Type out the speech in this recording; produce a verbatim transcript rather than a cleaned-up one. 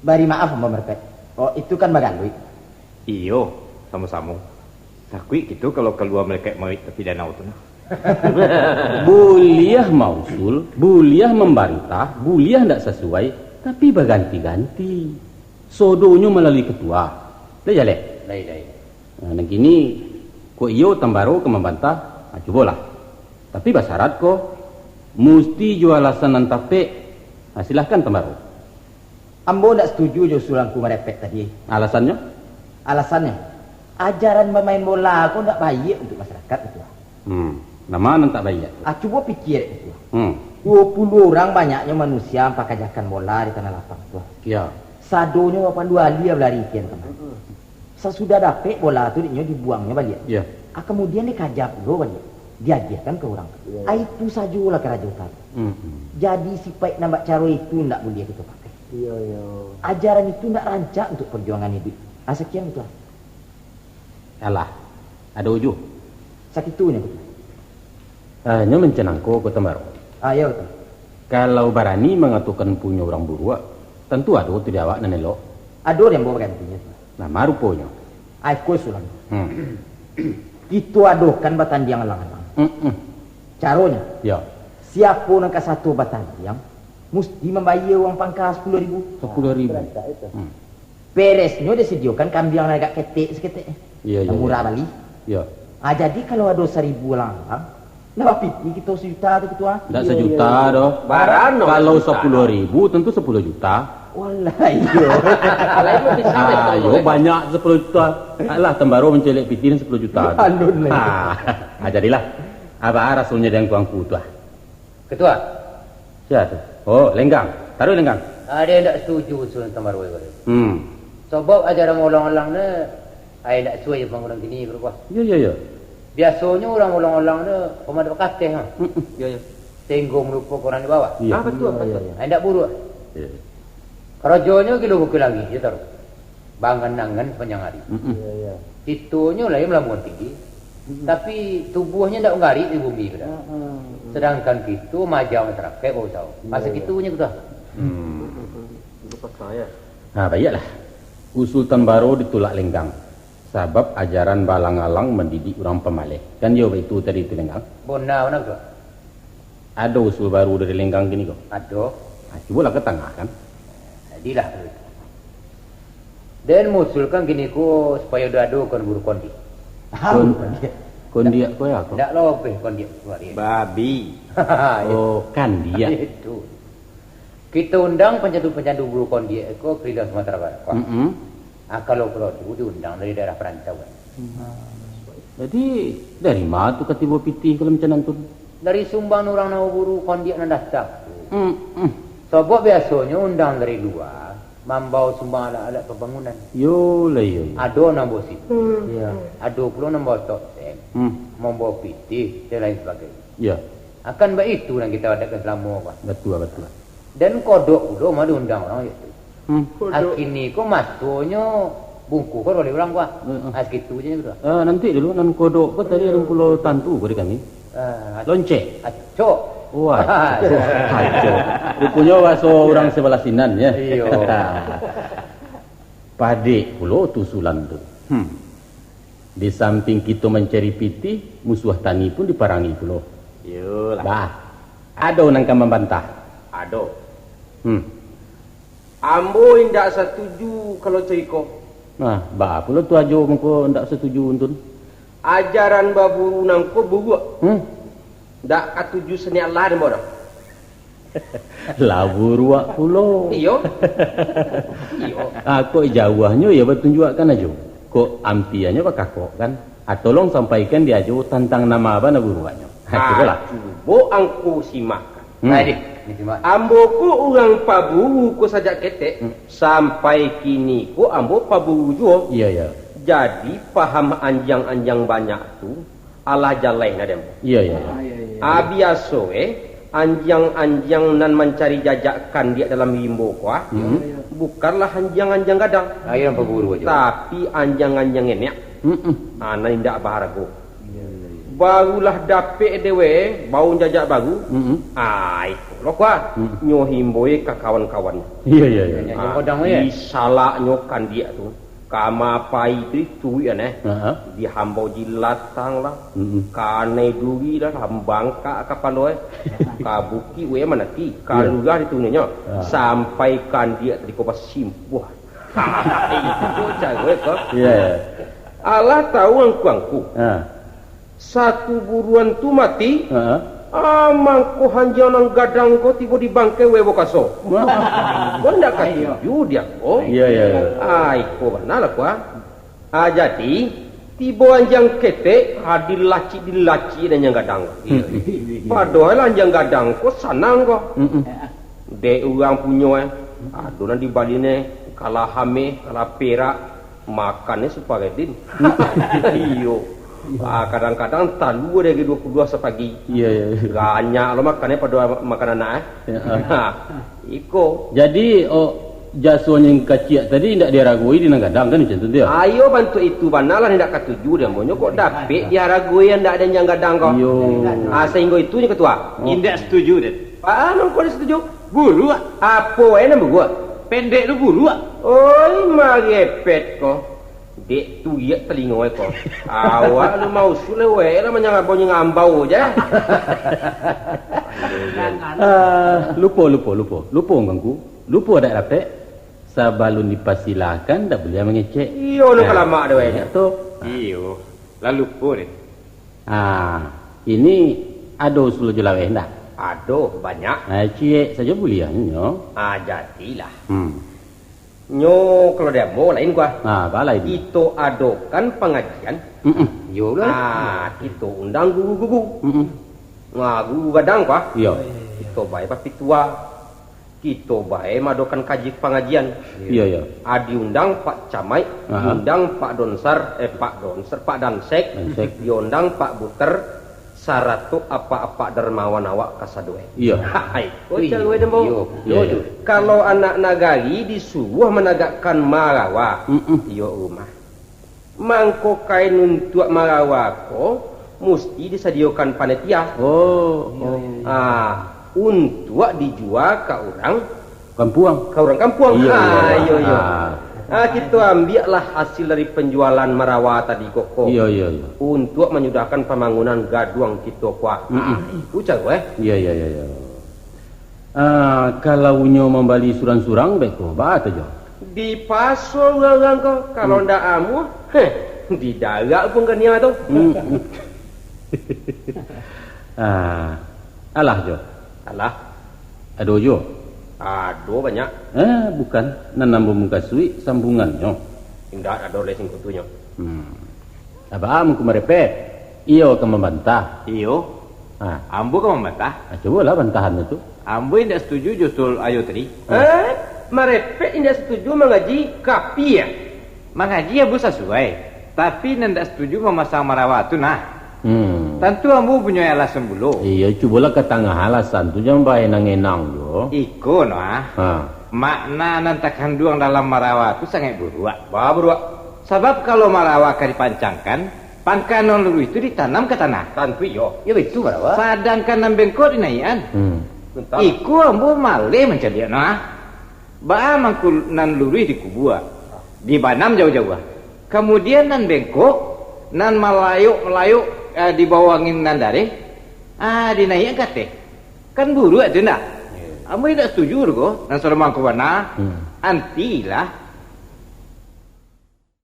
Bari maaf, Ambo Marepet. Oh, itu kan bagaluik. Iyo, samo-samo. Takuik kito kalau kalua malaikat mauik tapi danau tu nah. Buliah mausul, buliah mambantah, buliah ndak sasuai, tapi baganti-ganti. Sodonyo malalui ketua. Dah jaleh? Lai, lai. Nah, nan kini, kok iyo Tambaro ka mambantah, nah, cubolah. Tapi basyarat ko, musti jo alasan nan tapek. Nah, silahkan Tambaro. Ambo ndak satuju jo usulan Angku Marepet tadi. Alasannyo? Alasannyo, ajaran bamain bola ko ndak baiak untuak masyarakat, Ketua. Hmm, nan ma nan tak baiak tu? Ah, cubo pikia, Ketua. Hmm. Duo puluah urang banyaknyo manusia mampakajakan bola di tanah lapang, Ketua. Yo. Sadonyo bapandu alia balari kian kamari. Sasudah dapek bola tu, dek nyo dibuangnyo baliak. Yo. Ah, kamudian dikaja pulo baliak, diagiahkan ka urang. Iyo, iyo. Ah, itu sajolah karajo tadi. Hmm, hmm. Jadi, sipaik nan bak caro itu ndak buliah kito pakai. Iyo, iyo. Ajaran itu ndak rancak untuak parjuangan iduik. Ah, sakian, Ketua. Alah, ado ujuah. Sakitunyo, Ketua. Ah, nyo mancanangko, Kota Maro. Ah, iyo, Ketua. Kalau barani mangatokan punyo urang buruak, tantu ado tu di awak nan elok. Ado di ambo bagantinyo, Ketua. Nah, ma ruponyo? Ai, ko usulan. Hmm. Kito adokan batandiang alang-alang. Mm-mm. Caronyo, yo, siapo nan ka sato batandiang, musti mambayia uang pangka sapuluah ribu. Sapuluah ribu. Hmm. Peresnyo disadiokan kambiang nan agak ketek saketek. Iyo, iyo, nan murah iyo. Bali. Iyo. Ah, jadi kalau ado saribu alang-alang, lah bapiti kito sajuta tu, Ketua? Ndak sajuta doh. Barano sajuta? Kalau sapuluah ribu, tentu sapuluah juta. Walah, iyo. Lain lebih sampai Ah, sapuluah yo, ribu. Banyak sapuluah juta. Alah, Tambaro mancaliak piti nan sapuluah juta tu. Alun, Ha, ha, jadilah. Apo rasonyo di angku-angku tu, ah? Ketua. Sia tu? Oh, Lenggang. Taruih, Lenggang. Ado nan ndak satuju usulan Tambaro ko. Hmm. Sabab ajaran ulang-ulang ne, ai ndak suai jo pambangunan kini, Ketua. Yo, yo, yo. Biasonyo urang ulang-ulang ne pamain bakateh, ha. Mm-mm. Yo, yo. Sahinggo malupokan urang di bawah. Iyo. Ah, batua, batua. Ai ndak buruak. Iyo. Karajonyo gilo bukik langik, yo taruih. Baangan-angan sapanjang ari. Mm-mm. Iyo, iyo. Kitonyo lai malabuah tinggi, Mm-mm. tapi tubuahnyo ndak manggarik di bumi ko doh. Mm-mm. Sadangkan kito maaja masyarakaik bausaho. Iyo, Masa iyo. kitonyo ko doh. Hmm. Mm-mm. Itu pasal, yo. Ha, baiaklah. Usul Tambaro ditulak Lenggang. Sabab ajaran baalang-alang mandidik urang pamaleh. Kan iyo baitu tadi tu, Lenggang? Bona, bona, Ketua. Ado usul baru dari Lenggang kini ko? Ado. Ha, cubolah ka tangah kan. Jadilah kalau itu. Den mausulkan kini ko supayo diadokan buru kondiak. Kon-, kondiak ko yo ko? Ndak lobeh kondiak suari. Babi. Iyo. Oh, kandiak. Itu. Kito undang pancandu-pancandu buru kondiak ko keliling Sumatera Barat. Mm-mm. Ah, kalau paralu diundang dari daerah parantauan. Hmm. Jadi, dari ma tu ka tibo pitih kalau macam nan tu? Dari sumbang urang nan baburu kondiak nan datang. Hmm, hmm. Sabab biasonyo undang dari lua, mambawa sumbang alat-alat pambangunan. Yo lah, yo, yo. Ado nan bawa situ. Hmm. Yo. Ado pulo nan bawa toksen, Hmm. mambawa pitih, dan lain sebagainya. Yo. Akan baitu nan kito adakkan salamo ko. Batua, batua. Dan kodok pulo mah diundang urang itu. Hmm. Kodok. Kini ko masonyo bungkuh ko oleh urang ko. Heeh. Ah, sakitu je tu. Ah, nanti dulu, nan kodok ko tadi alun pulo tantu ko di kami. Ah, Lonceng. Acok. Oh, acok. Acok. Ruponyo bahaso urang sabalah sinan, yo. Iyo. Padek pulo tu usulan tu. Hmm. Di samping kito mancari pitih, musuah tani pun diparangi pulo. Iyolah. Bah, ado nan ka mambantah? Ado. Hmm. Ambo indak satuju kalau cariko. Nah, baa pulo tu ajo mangko indak satuju, Untun? Ajaran baburu nangko buruak. Hmm. Indak katuju saniat lah dek ambo doh. Lah buruak pulo. Iyo. Iyo. Ah, kok jauahnyo iyo batunjuakkan ajo. Kok ampianyo bakakokkan. Ah, tolong sampaikan di ajo tantang nan ma bana buruaknyo. Ah, cubolah. Cubo angku simakkan. Hmm. Nah, deh, ni simak. Ambo ko urang paburu ko sajak ketek, Hmm. sampai kini ko ambo paburu juo. Iyo, iyo. Jadi, paham anjiang-anjiang banyak tu, alah jaleh nah dek ambo. Iyo, iyo, iyo. Ah, iyo, iyo. Ah, biaso, eh, anjiang-anjiang nan mancari jajak kandiak dalam rimbo ko, ah, Hmm. bukanlah anjiang-anjiang gadang. Ah, iyo, nan paburu ajo. Tapi anjiang-anjiang enek. Mm-mm. Ah, nan indak bahargo. Iyo, iyo, iyo. Barulah dapek dek weh, baun jajak baru. Mm-mm. Ah, iko lo kua. Mm. Nyo himbau ka kawan-kawan. Iya, iya, iya. Iya, iya, Ah, kodang, ya. Disalaknyo kandiak tu. Kama pai tu tuik aneh. Aha. Dihambau jilatang lah. Mm-mm. Kanai duri lah, lah bangkak kapalo, eh. Ka bukik weh manaki, ka Iya. lurah ditununyo. Ah. Sampai kandiak tadi ko basimpuah. Itu caro ko. Iya, iya. Alah tahu angku-angku. Ah. Satu buruan tu mati, Heeh. ah, mangko hanjang nan gadang ko tibo di bangkai weh bokaso. Wah. Ko ndak katuju dia ko. Iya, iya, iya. Ah, iko bana lah ko, ah. Ah, jadi, tibo hanjang ketek, ah, dilacik-dilacik nan hanjang gadang ko. Iya, iya. Padahal hanjang gadang ko sanang ko. Mm-mm. Dek urang punyo, eh. Ado nan dibali ne, kalah ameh, kalah perak, makannyo suparedin. Iyo. Ah, kadang-kadang talua dari dua puluh dua sapagi. Iya, iya, iya. Banyak lo makannyo pado makan anak, eh. Ya, ah. Nah, iko. Jadi, oh, jaso nan kaciak tadi indak diharagoi di nan gadang kan, macam tu, dia? Ayo, bantuak itu bana lah indak katuju dia, monyo kok dapek diharagoi indak ado nan gadang ko. Iyo. Ah, sahinggo itu nyo, Ketua. Oh. Indak setuju, Den. Ah, mangko indak setuju? Buruak. Apo wae nan buruak? Pendek tu buruak. Oi, marepet ko. Dek turiak talingo ko. Awak lu mausu lewek lah manyangabau-nyangambau je. Ah, lupo, lupo, lupo. Lupo, Ngangku. Lupo dak dapek. Sabalun dipasilakan, dak buliah mangecek. Iyo, nu kalamak tu, eh. Iyo. Lah lupo deh. Ah, ini ado usul jo laweh ndak? Ado, banyak. Ah, ciek sajo buliahnyo. Ah, jadilah. Hmm. Nyo, kalau di ambo lain kua. Ah, baa lain? Kito adokan pangajian. Mm-mm. Iyo lah. Ah, kito undang guru-guru. Mm-mm. Nah, guru gadang kua. Iyo. Kito bae bapitua. Kito bae maadokan kaji pangajian. Iyo, iyo. Ah, diundang Pak Camaik, Aha. diundang Pak Donsar, eh, Pak Donsar, Pak Dansek, Dansek. Diundang Pak Buter, sarato apak-apak dermawan awak kasadoe. Iyo. Hai, kocak Iyo. gue dembo. Iyo. Iyo, Iyo, iyo. Kalau anak nagari disuruh managakkan marawa, Mm-mm. iyo rumah. Mangko kain untuak marawa ko musti disadiokan panitia. Oh, oh. Ah, untuak dijua ka urang Kampuang. Ka urang kampuang. Iyo, Ha, iyo. iyo, iyo. Ah. Ah, kito ambiaklah hasil dari panjualan marawa tadi ko, ko. Iyo, iyo, iyo. Untuak manyudahkan pambangunan gaduang kito ko. Mm-mm. Ah, itu caro, eh. Iyo, iyo, iyo, iyo. Ah, kalau nyo mambali surang-surang, baiko, baa tu, Jo? Dipaso urang-urang ko, kalau Hmm. ndak amuah, heh, didarak pun kania tu. Hmm. Ah, alah, Jo. Alah. Ado juo? Ado banyak. Eh, bukan. Nan ambo mukasuik sambungannyo. Indak ado lai singkutunyo. Hmm. Abah mangko marepet. Iyo ka mambantah. Iyo. Ah. Ambo ka mambantah. Ah, cubolah bantahan tu. Ambo indak setuju jo usul ayo tadi. Ah. Eh, marepet indak setuju mangaji kapi, ah? Mangaji ambo sasuai, tapi nan indak setuju mamasang marawa tu nah. Hmm. Tantu ambo punyo alasan pulo. Iyo, cubolah ka tangah alasan tu, jan baenang-enang jo. Iko no ah. Ha. Makna nan takanduang dalam marawa tu sangaik buruak. Ba buruak. Sabab kalau marawa ka dipancangkan, pangka nan luruih tu ditanam ka tanah. Tantu iyo. Iyo baitu marawa. Sadangkan nan bengkok dinaiakan. Hmm. Iko ambo maleh mancaliak no ah. Baa mangko nan luruih dikubua, dibanam jauah-jauah. Kamudian nan bengkok, nan malayok-malayok, eh, dibawo angin nan dareh, ah, dinaiakan ka ateh. Kan buruak tu ndak? Iyo. Ambo indak setuju tu ko, nan sadang mangko bana. Hmm. Antilah,